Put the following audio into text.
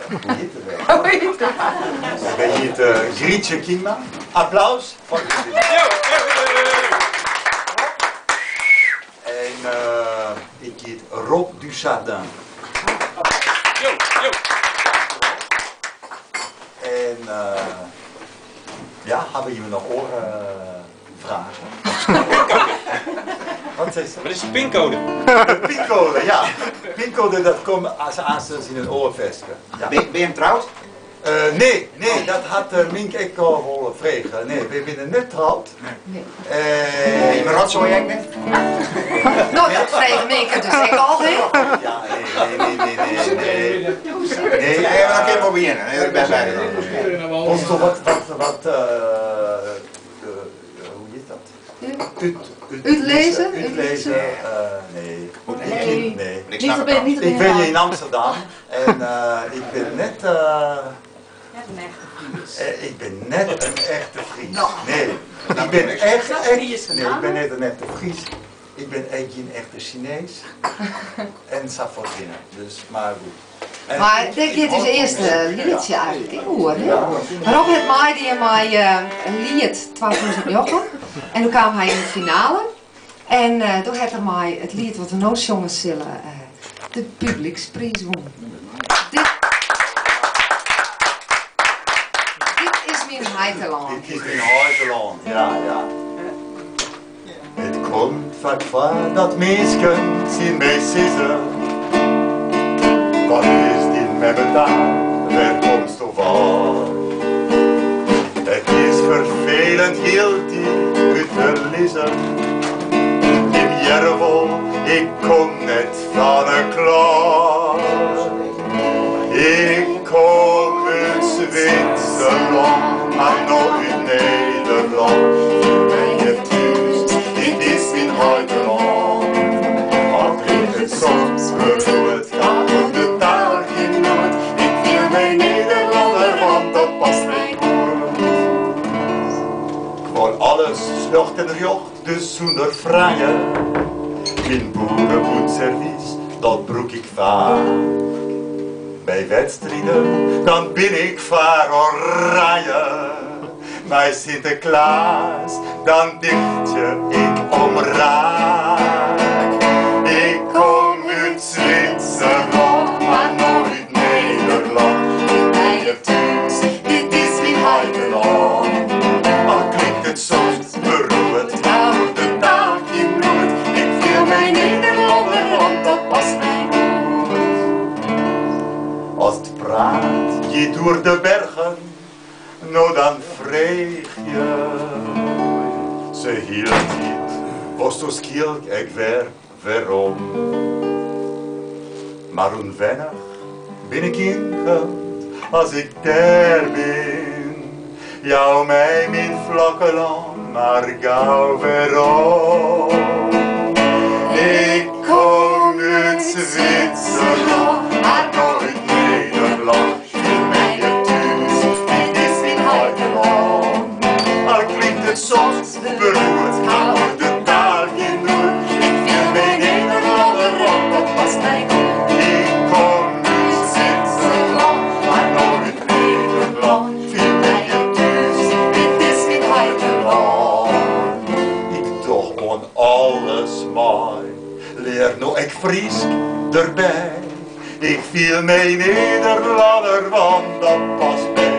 Hoe hjit it wer? Wy hjit Grietje Kingma. Applaus foar Grietje. En ik hjit Rob du Jardin. En ja, hawwe jimme noch oare fragen? Wat is Wat is de pincode? De pincode, ja. Pincode, dat komt as aanstens yn in oar ferske. Ja. Bin jim troud? Nee, nee, dat hat Mink ek al wol frege. Nee, wy binne net troud. Nee. Jimme rotsoai ek net? No, dat frege Minke dus ek al, hè? Ja, nee, nee, nee, nee, nee. Nee, nee, maar dan kin ik wol begjinne. Nee, ik ben bij. Wolsto wat, wat, wat, hoe hjit dat? Útlizze? Útlizze? Nee. Nee. Nee. Ik snap it Niet op Ik wenje yn Amsterdam en ik bin net. Net in echte Fries. Ik bin net in echte Fries. Nee. Ik bin echt, echt, nee, ik bin net in echte Fries. Ik bin ek gjin echte Sinees. Ensafuorthinne. Dus, mar goed. En Mar ik- dêr ik giet ús hâld fan earste muzyk. lietsje eigentlik ek oer, hè? Rob hat meidien mei in liet 2009 en doe kaam hy yn de finale. En doe hat er mei it liet wat we no sjonge sille de publykspriis wûn. Dit, dit is myn heitelân. Dit is myn heitelân, ja, ja. It komt faak foar dat minsken tsjin my sizze, Wat is dyn memmetaal, wêr komsto wei? It is ferfelend hieltyd út te lizzen, Jim hearre wol, ik kom net fan 'e klaai. Ik kom út Switserlân, mar no út Nederlân. Fiel my hjir thús, dit is myn heitelân. Al klinkt it soms beroerd, 'k ha oer de taal gjin noed. Ik fiel my Nederlanner, want dat past my goed. 'k Wol alles sljocht en rjocht, dus sûnder franje. Myn boereboetservys, dat brûk ik faak. By wedstriden, dan bin ik foar Oranje. Mei Sinteklaas, dan dichtsje ik omraak. Ik kom út Switserlân, mar no út Nederlân. Ik bin hjir thús, dit is myn heitelân. Al klinkt it soms beroerd, 'k ha oer de taal gjin noed. Ik fiel my Nederlanner, want dat past my goed. As 't praat giet oer de bergen, no dan freegje se hieltyd, wolsto skielk ek wer werom? Mar ûnwennich bin ik inkeld as ik dêr bin. Jou my myn flakke lân mar gau werom. Ik kom út Switserlân, mar no út Nederlân. Fiel my hjir thús, dit is myn heitelân. Al klinkt it soms beroerd, 'k ha oer de taal gjin noed. Ik fiel my Nederlanner, want dat past my goed. Ik kom út Switserlân, mar no út Nederlân. Fiel my hjir thús, dit is myn heitelân. Ik doch oan alles mei, lear no ek Frysk derby. Ik fiel my Nederlanner, want dat past my.